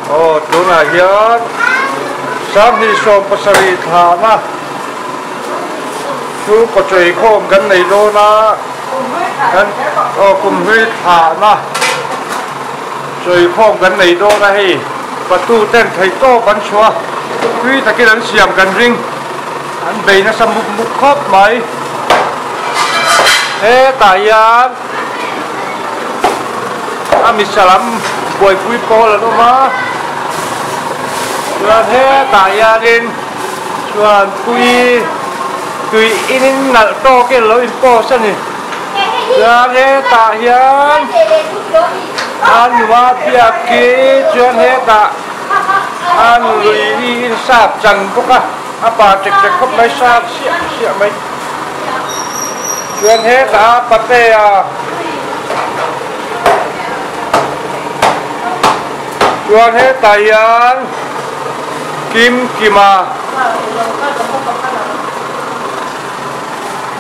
Aw tunah hian 2070 thlahna chu kawchei khawm kan nei dawn a kan aw kumhlui thlahna chawi khawm kan nei dawn a hei patu ten theih tawp an chhuah a tui takin an siam kan ring an bei nasa mup mup khawp mai hetah hian a misa lam buaipui pawl an awm a chuan hetah hianin chuan tui tui in in nalh tawkin a lo in post a ni chuan hetah hian a nua biak khi chuan hetah a nului hi in sap chan bawk a a pa ṭek ṭek khawp mai sap siah siah mai. Chuan hetah a patea chuan hetah hian kim kima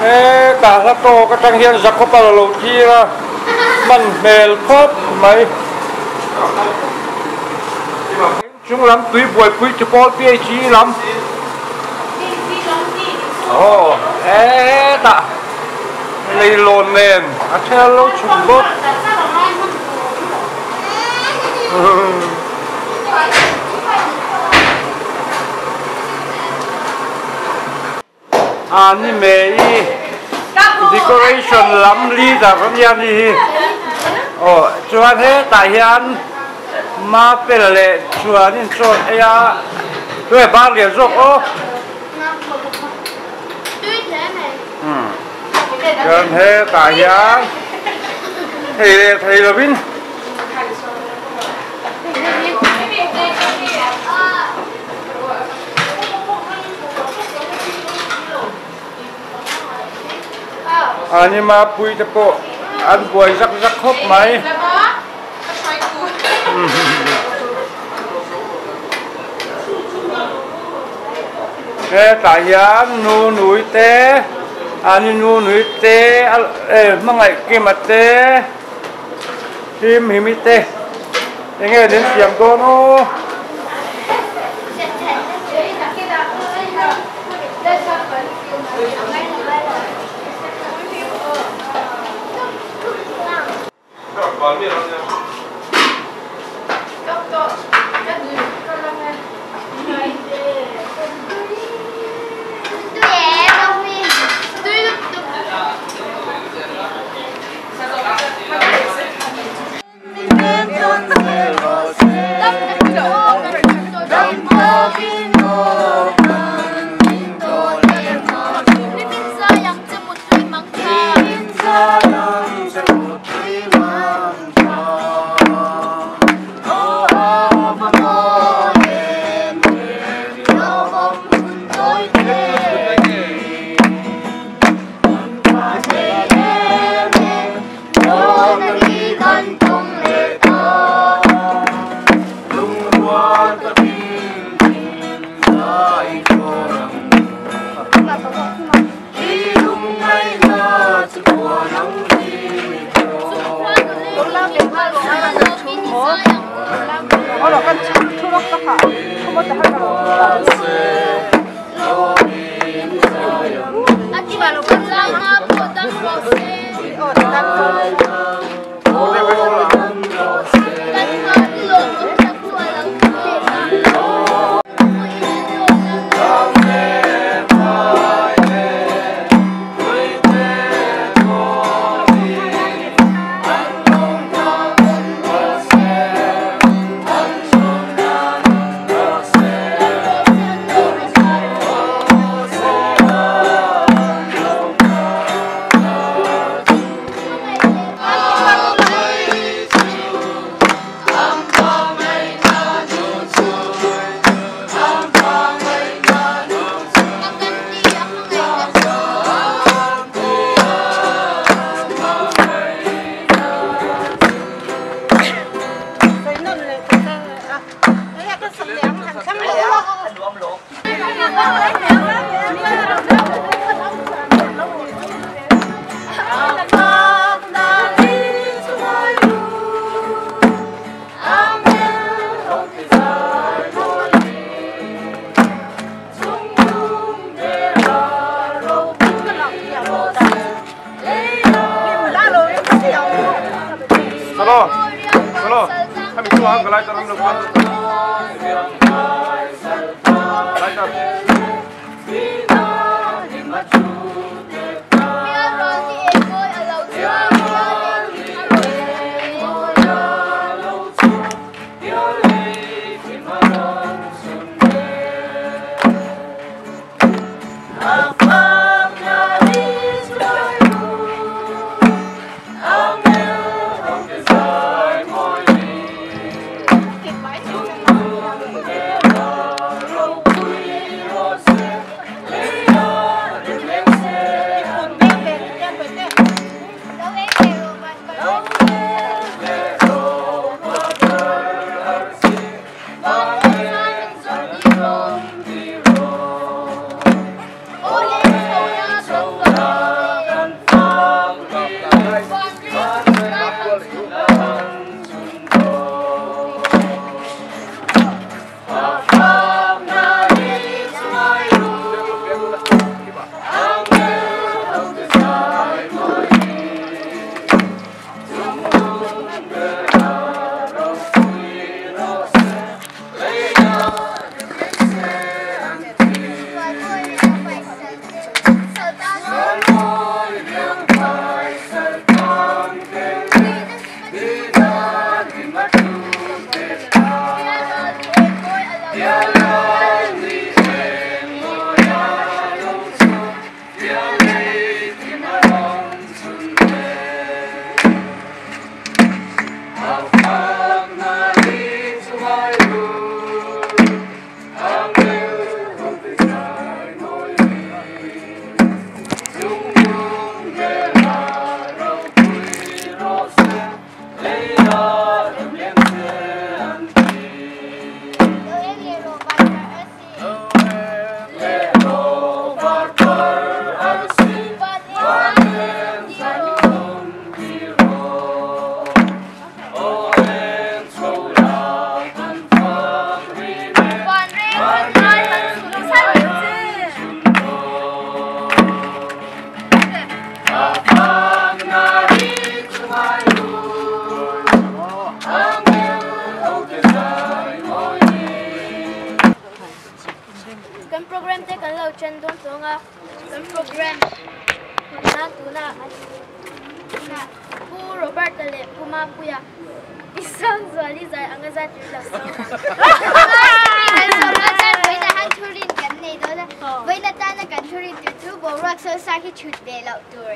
hetah hla tawk atang hian Jacob-a lo thlir a hman hmel khawp mai. Chung lam tui buaipui chi pawl PHE lam aw hetah leilawn nen a thel lo chhuk bawk A ni mai decoration lam leader a nia ni hi aw chuan hetah hian mapel leh chuanin chaw an ei a tunge bar lian zawk aw chuan hetah hian thei leh thei lovin. Anima pui te pawh an buai zak zak khawp mai. Hetah hian nu nui te ani nu nui te hmangaih kima te hlim himi te. Enge an insiam dawn aw? Kan program te kan lo chen dawn tawng a, kan program hman nan tunah tunah Pu Robert-a leh Pu Mapuia i Sangzuali zai anga zat ri lo sawm ang. Kan sawm a chuan vawiinah han thurin kan nei dawn a, vawiin atana kan thurin tur chu boruak sawlsa hi chhut ve loh tur.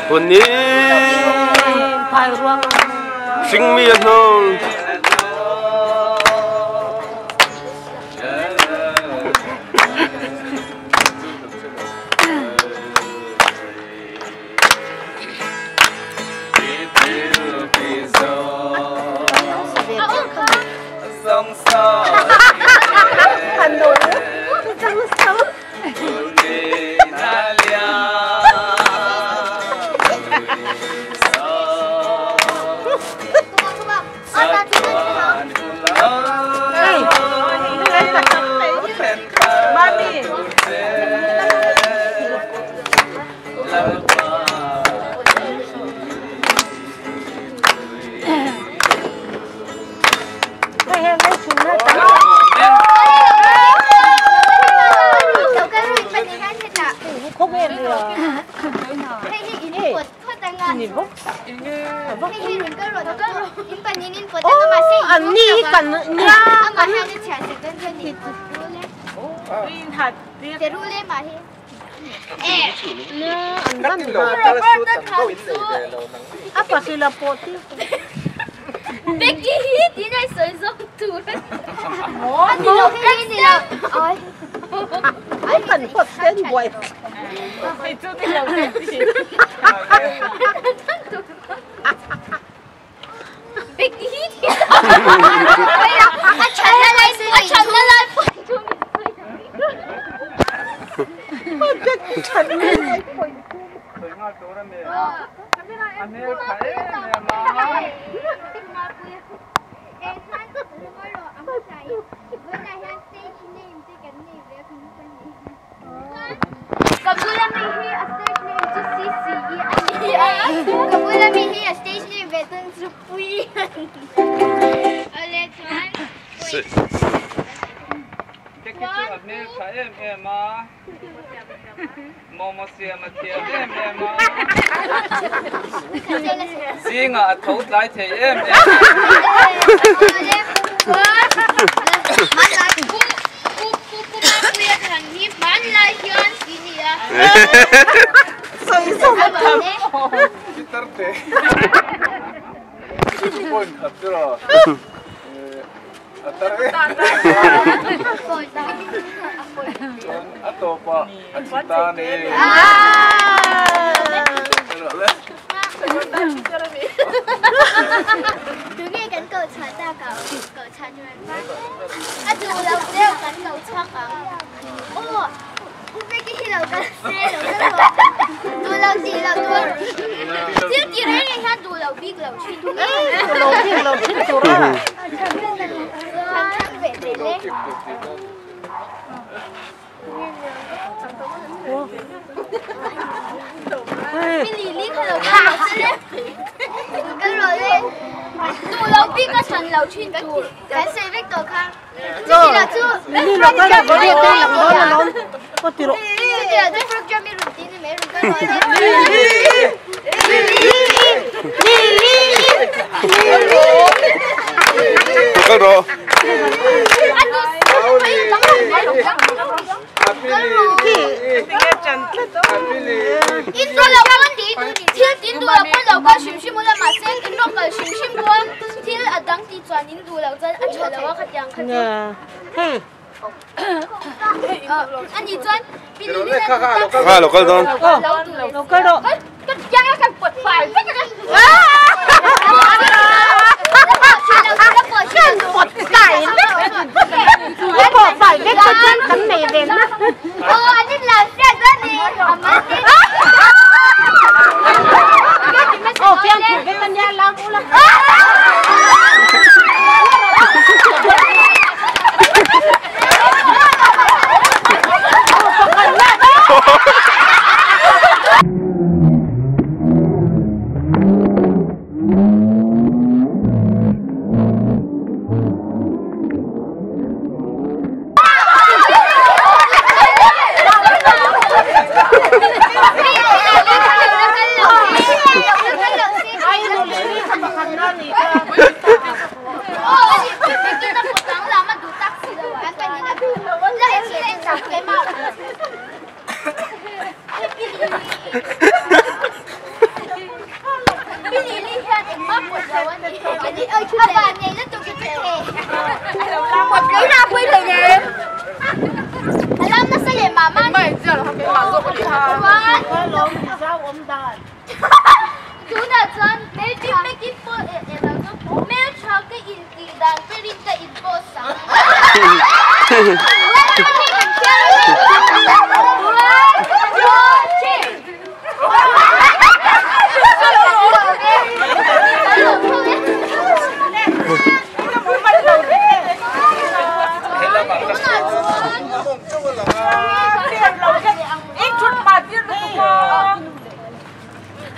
Huni hringmi a hnawng.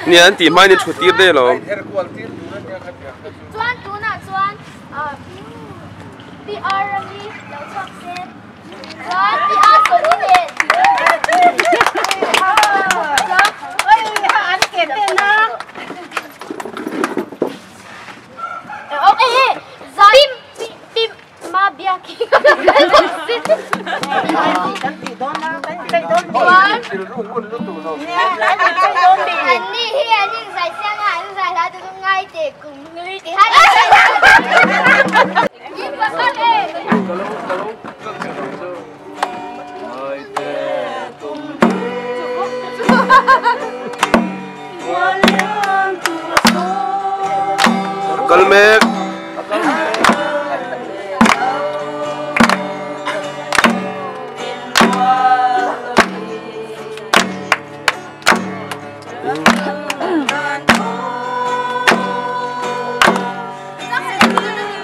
Ni an ti mai ni thu tir de lo. Chuan tuna chuan PR ami lo chak se. Chuan PR soni nen. Oi an ke te na. Anni hi an inzai siang a, an zai hla te chu ngai teh kum hlui ti khan Kal mek.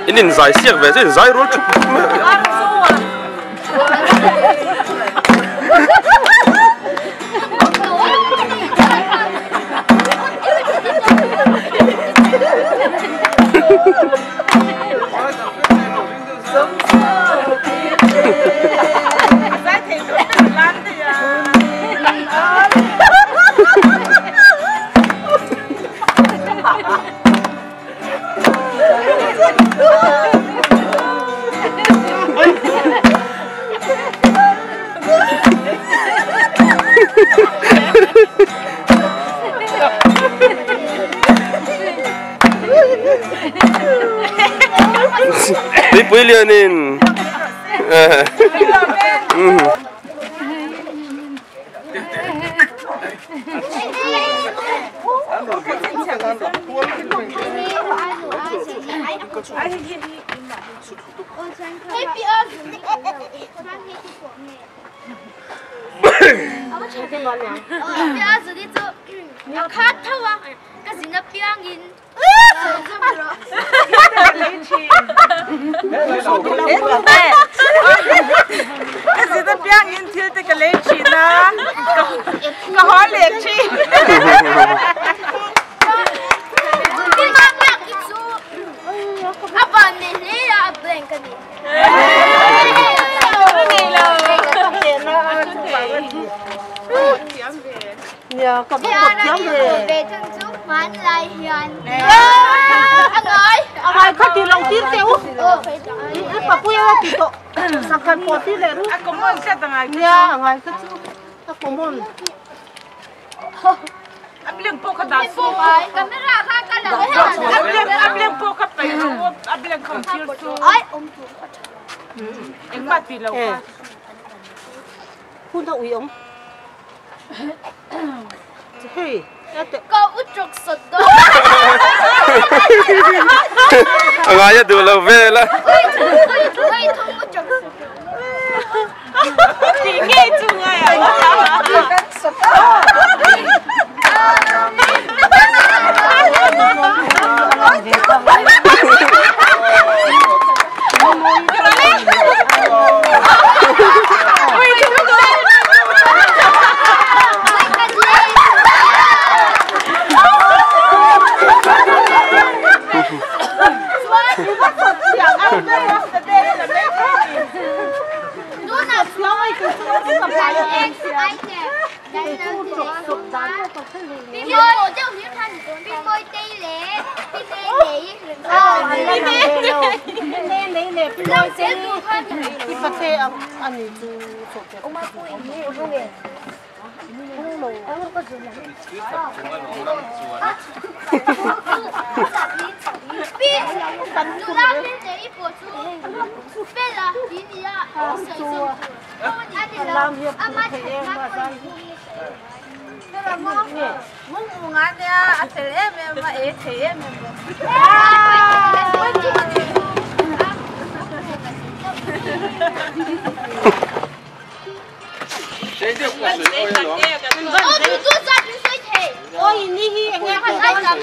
In in zai siak ve chu in zai rual thup thup mai a. Tuipui lianin A ngai a duh lo vel a.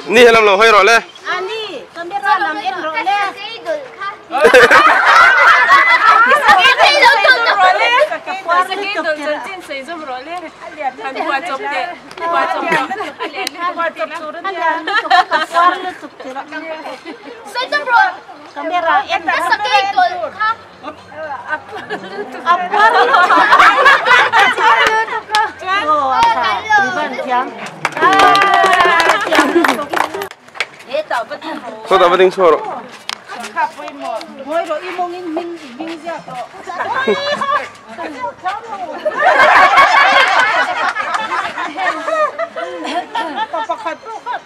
Ni helam lo hoi rawh le. Sao tao vẫn xua rồi.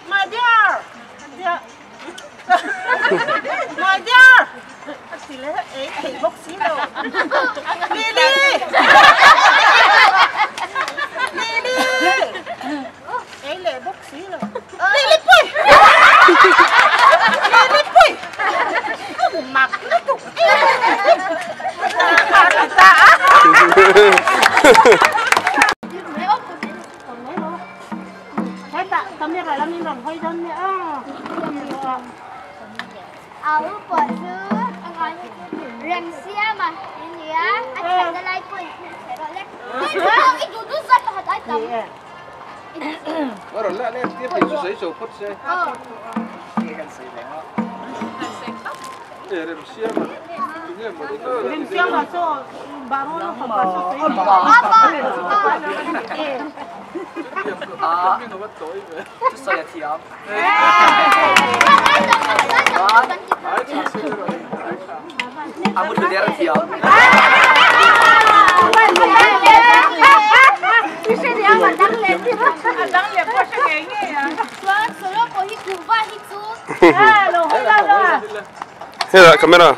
My dear. My dear. Lily. Lily. Lily pui. Lily pui. Mặc nó cục. Here, camera.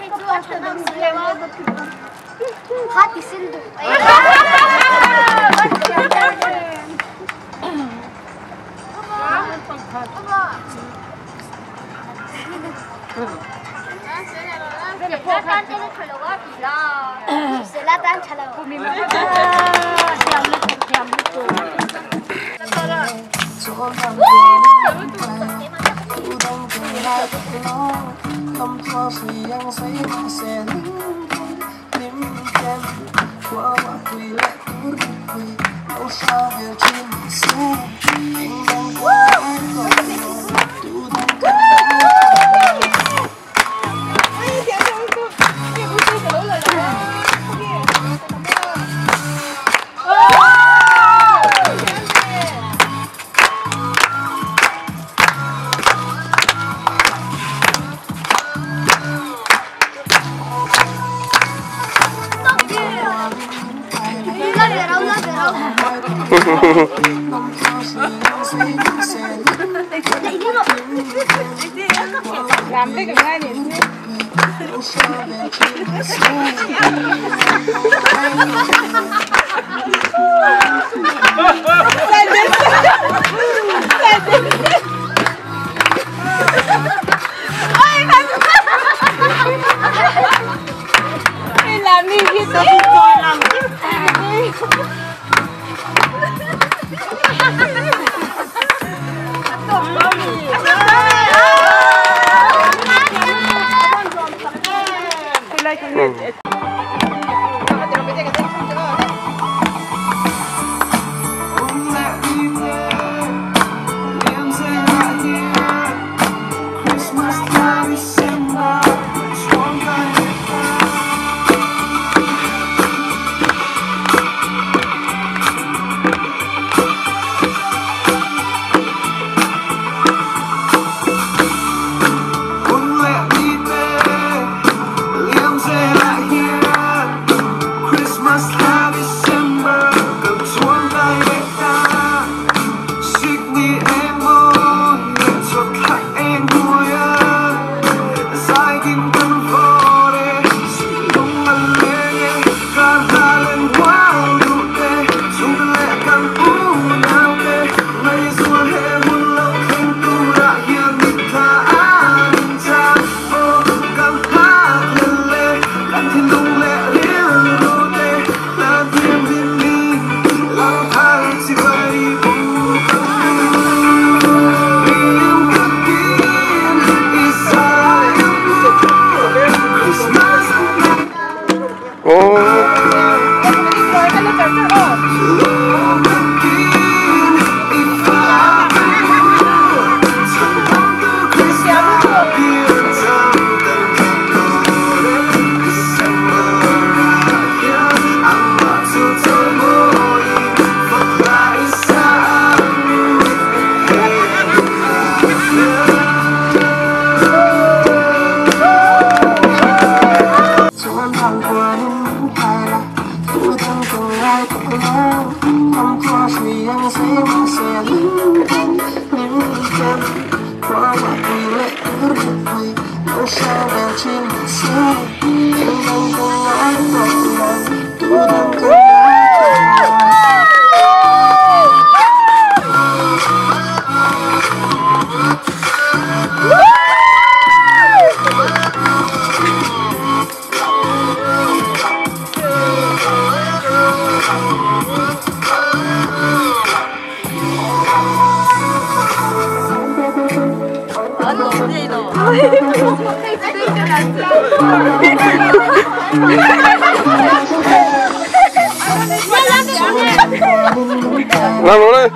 Làm luôn đây.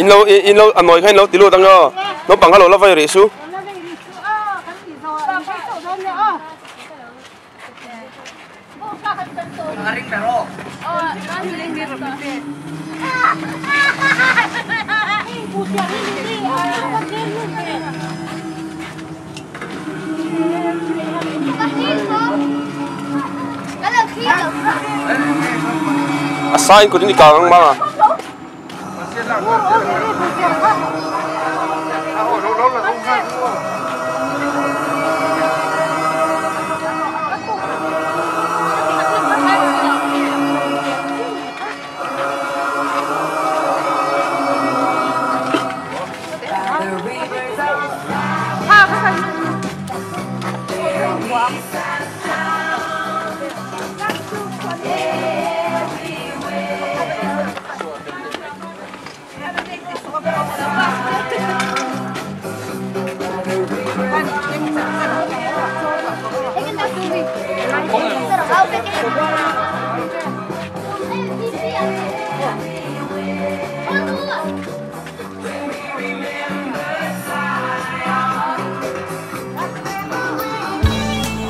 In lo à nói khen lo tí lu tăng nhờ nó bằng cái lỗ nó vay rỉ su A sain kut in i kang ang mang a.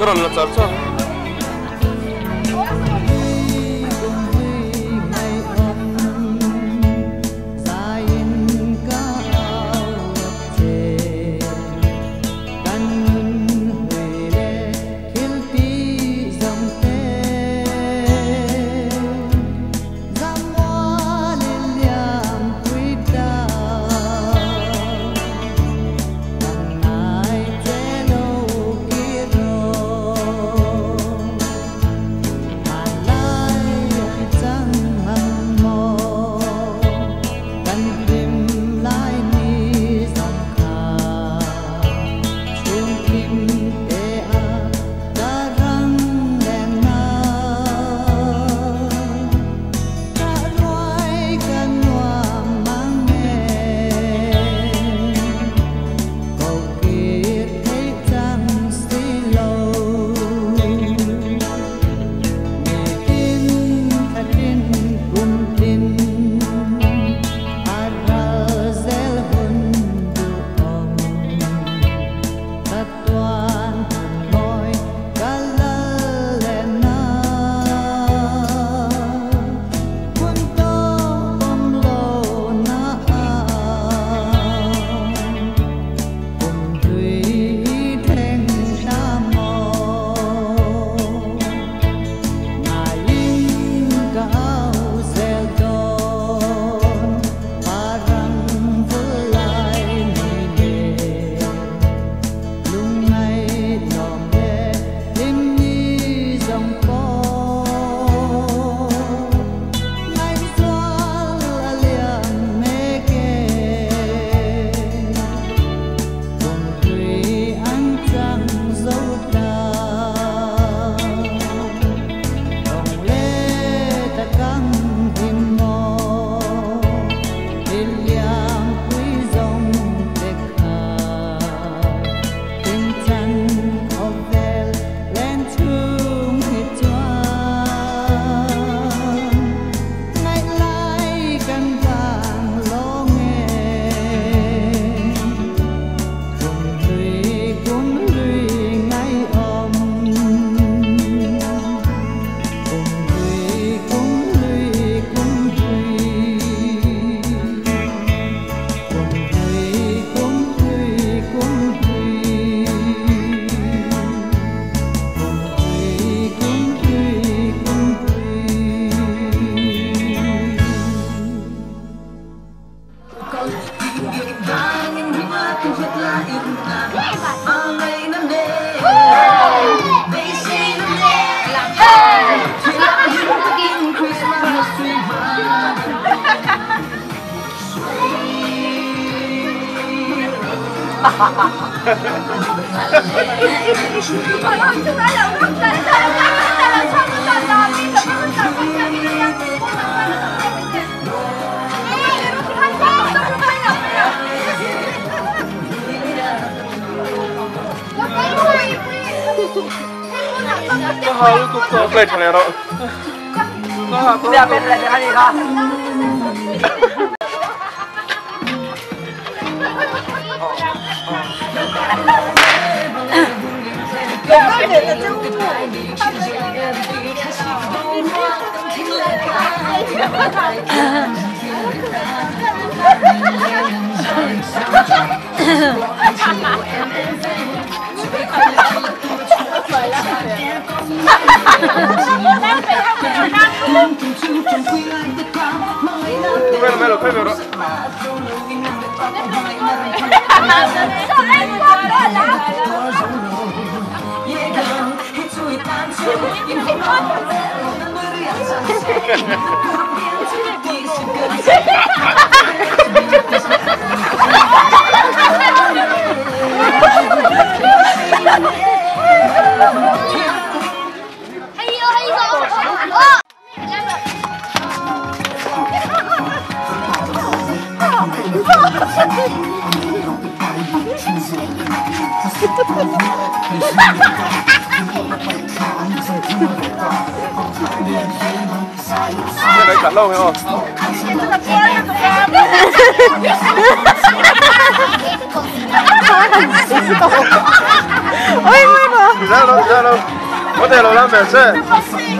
Ka rawn la char char.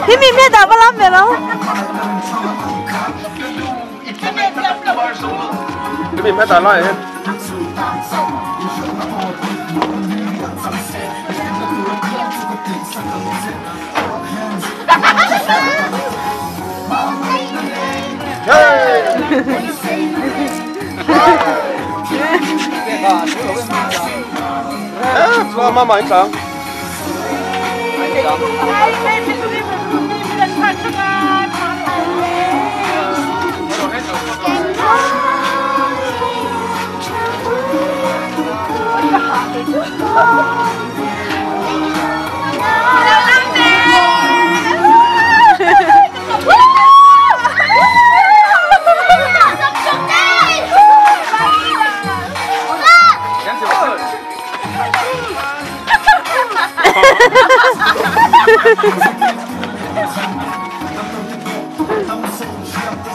你明明打不拉面了。你明明打拉面。哎，妈妈你讲。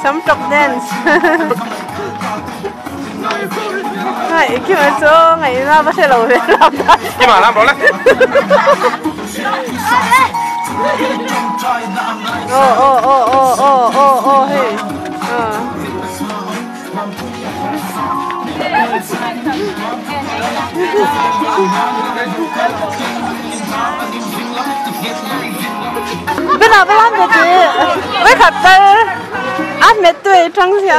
Some top dance. 係叫佢做，係啦，不是老嘅老大。你嘛諗到咧？哦哦哦哦哦哦哦嘿，嗯。别打不烂的姐，别卡灯，啊没对，装下。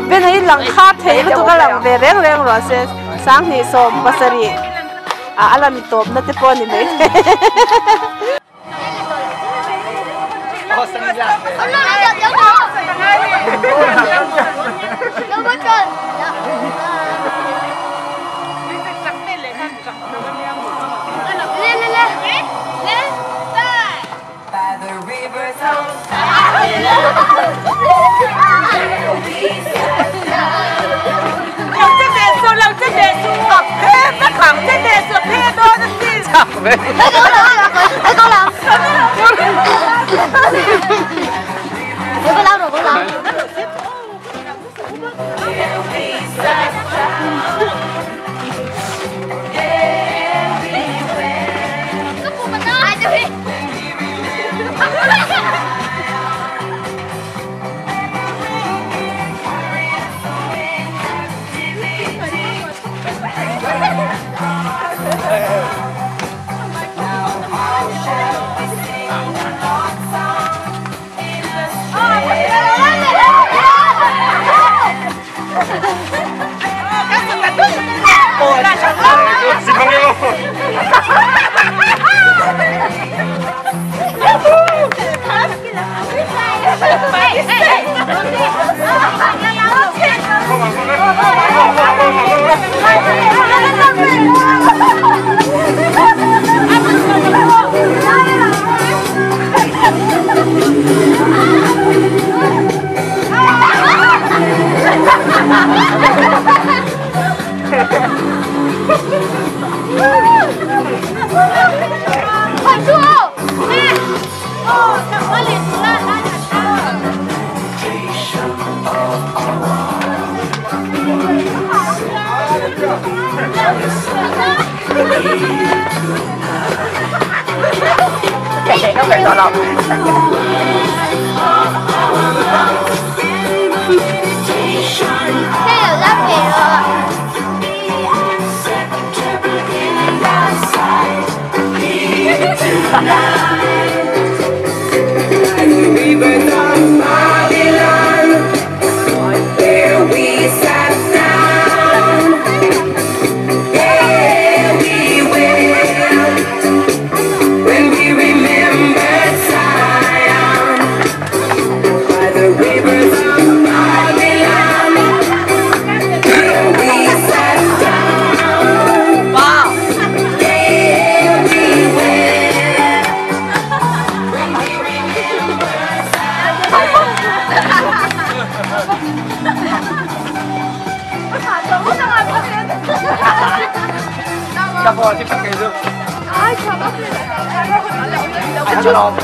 bên ấy lăng khát thấy nó tụi cái lăng về reng reng rồi sẽ sáng thì xôm pasari à alam tôm nó tiếp con thì mấy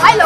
Ai,